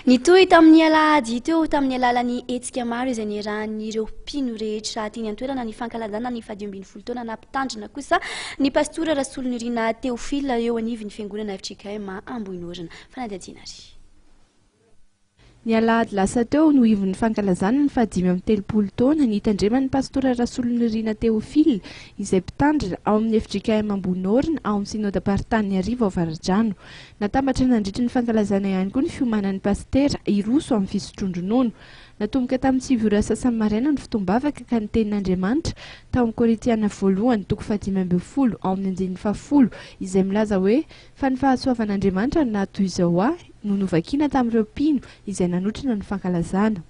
Nitohy tamin'ny alahady teo tamin'ny alalan'ny hetsika maro izay niarahan'ireo mpino rehetra teny an-toerana ny fankalazana ny faha-15 taona nampitandrina kosa ny pastora Rasolonirina Théophile eo anivon'ny fiangonana fjkm Ambohinorina. Fanadihadiana ary. Ny alahady lasa teo no ivon'ny fankalazana ny faha-35 taona nitandreman'ny pastora Rasolonirina Théophile izay mpitandrina ao amin'ny fjkm Ambohinorina ao amin'ny synodam-paritanin'Iarivo Avaradrano. Natambatra nandritry ny fankalazana ihany koa ny fiomanan'ny pasitera hiroso amin'ny fisotroan-dronono. Natomboka tamin'ny 9 ora sasany maraina ny fotoam-bavaka ka ny tenin'Andriamanitra tao amin'ny Korintiana voalohany toko faha-15 ao amin'ny andininy faha-10 izay milaza hoe fa ny fahasoavan'Andriamanitra no naha toy izao ahy no novakina tamin'ireo mpino izay nanotrona ny fankalazana.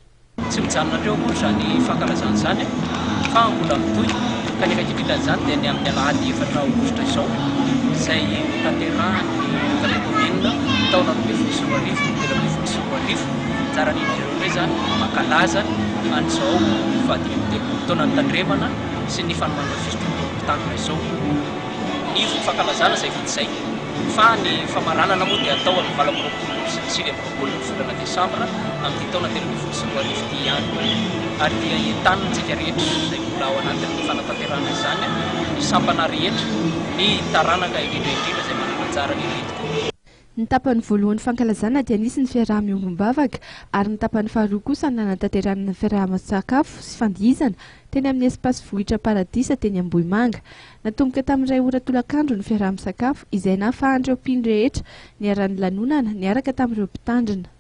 Tsy mijanona hatreo akory izany fankalazana izany fa mbola mitohy ka ny akaiky indrindra an'izany dia ny amin'ny alahady 4 aogositra izao izay hotanterahan'ny katekomenina taona 2012 2013. Anjaran'izy ireo indray izany no mankalaza an'izao faha-35 taona nitandremana sy ny fanomanana fisotroana mpitandrina izao. Ny fankalazana izay vita izay. Fa ny famaranana moa dia atao amin'ny 28 sy ny 29 ny volana desambra amin'ity taona 2013 ity ihany. Ary dia entanina isika rehetra izay mbola ao anatin'ny fanatanterahana izany, ny sampana rehetra, ny taranaka indrindra indrindra izay manana anjara lehibe tokoa. Ny tapany voalohan'ny fankalazana dia nisy ny fiaraha-miombom-bavaka ary ny tapany faharoa kosa nanatanterahana ny fiaraha-misakafo sy fandihizana teny amin'ny Espace Vohitra Paradisa teny Ambohimanga. Natomboka tamin'ny iray ora tolakandro ny fiaraha-misakafo izay nahafahan'ireo mpino rehetra niharan'ny lanonana niaraka tamin'ireo mpitandrina.